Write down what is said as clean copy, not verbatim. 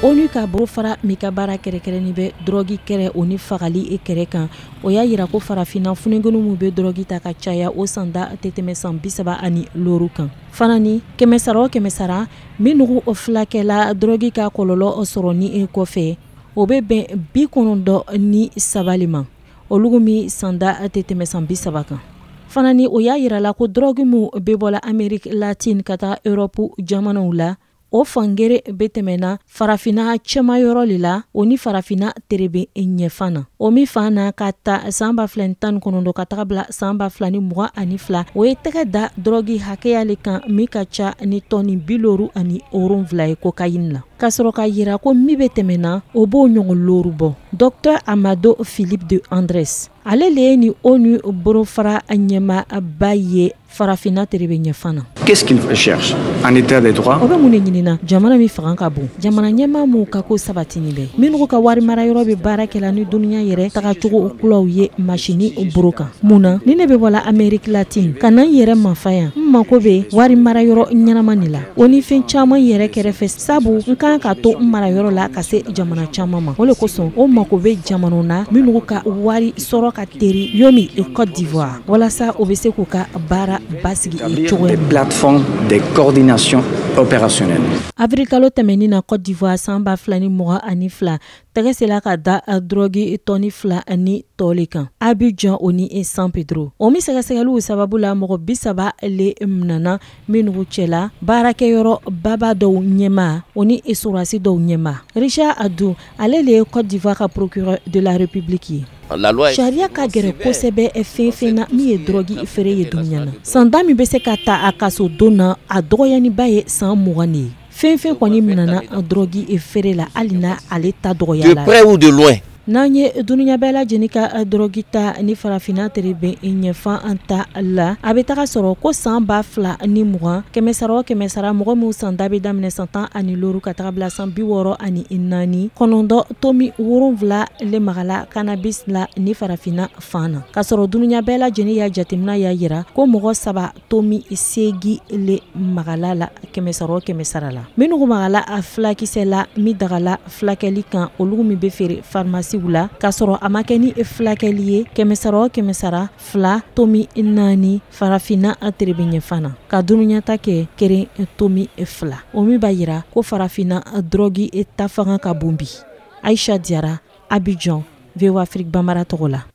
ONU ka bolofara min ka baara kɛrɛnkɛrɛnnin bɛ dɔrɔgi kɛrɛ o ni fagali kɛrɛ kan, o y'a yira ko farafinna funɛngɛnw minnu bɛ dɔrɔgi ta ka caya, o sanda tɛ tɛmɛ san 35 kan. Fana ni kɛmɛ sara o kɛmɛ sara minnu o filakɛla dɔrɔgi ka kɔlɔlɔ sɔrɔ ni kɔfɛ, o bɛ bɛn 93 le ma, olu min sanda tɛ tɛmɛ san 30 kan. Fana ni o y'a yira la ko dɔrɔgi min bɛ bɔla Amérique latine ka taa Europe jamanaw la, o fangere bɛ tɛmɛna farafinna cɛma yɔrɔ le la, o ni farafinna terebe ɲɛfan na. O min fan na ka ta san 2019 ka taga bila san 2022, o ye tɛgɛ da dɔrɔgi hakɛya le kan min ka ca ni tɔni 57 ye kokayini la, ka sɔrɔ ka yira ko min bɛ tɛmɛna o b'o ɲɔgɔn looru bɔ. Docteur Amado Philippe de Andrés, ale le ye ni ONU bolofara ɲɛmaaba ye farafinna terebe ɲɛfan na. Qu'est-ce qu'il cherche? Un état des droits? O bɛ mun de ɲinina? Jamana min fanga ka bon, jamana ɲɛmaa minnu ka ko sabatini bɛ, minnu ka wari mara yɔrɔ bɛ baara kɛla ni dunuya yɛrɛ tagacogo kulaw ye masini boro kan. Mun na ni ne bɛ bɔla Amérique latine ka na n yɛrɛ mafa yan, n mako bɛ wari mara yɔrɔ ɲɛnama nin la, o ni fɛn caman yɛrɛ kɛrɛfɛ, sabu n kan ka to n mara yɔrɔ la ka se jamana caman ma. O le kosɔn o mako bɛ jamanaw na minnu ka wari sɔrɔ ka teri yomi Côte d'Ivoire, walasa o bɛ se k'u ka baara basigi cogo min. Plateforme de coordination opérationnelle. Avril kalo tɛmɛnin na Côte d'Ivoire san 2022, tɛgɛ sera ka da dɔrɔgi tɔni 2 ni tɔ le kan Abidjan o ni San Pedro. O min sɛgɛsɛgɛliw sababu la, mɔgɔ 30 le minɛna, minnu cɛla baarakɛyɔrɔ baba dɔw ɲɛmaa o ni sɔrɔdasi dɔw ɲɛmaa. Richard Adou, ale le ye Côte d'Ivoire ka procureur de la République ye. Sariya ka gɛrɛ kosɛbɛ fɛn fɛn na min ye dɔrɔgi feere ye dunuya na. Sanda min bɛ se ka ta a kaso don na, a dɔgɔyaniba ye san 20 de ye. Fɛn fɛn kɔni minɛna dɔrɔgi feere la, hali n'a ale ta dɔgɔya la. De près ou de loin. N'an ye dunuya bɛɛ lajɛlen ka dɔrɔgi ta ni farafinna terebe ɲɛfan an ta la, a bɛ taga sɔrɔ ko san 2020, kɛmɛ sara o kɛmɛ sara, mɔgɔ minnu san da bɛ daminɛ san 15 ka taga bila san 64, 9.7 le magala cannabis la ni farafinna fan na. K'a sɔrɔ dunuya bɛɛ lajɛlen y'a jateminɛ y'a yira ko mɔgɔ 3.8 le magala la kɛmɛ sara o kɛmɛ sara la. Minnu magala a filakisɛ la min dagala filakɛli kan, olu min bɛ feere pharmacie la k'a sɔrɔ a ma kɛ ni filakɛli ye, kɛmɛ sara o kɛmɛ sara 2.4 farafinna terebe ɲɛfan na, ka dunuya ta kɛ 1.2. O min b'a yira ko farafinna dɔrɔgi ta fanga ka bon bi. Aïcha Diarra, Abidjan, VOA Afrique Bambara tɔgɔ la.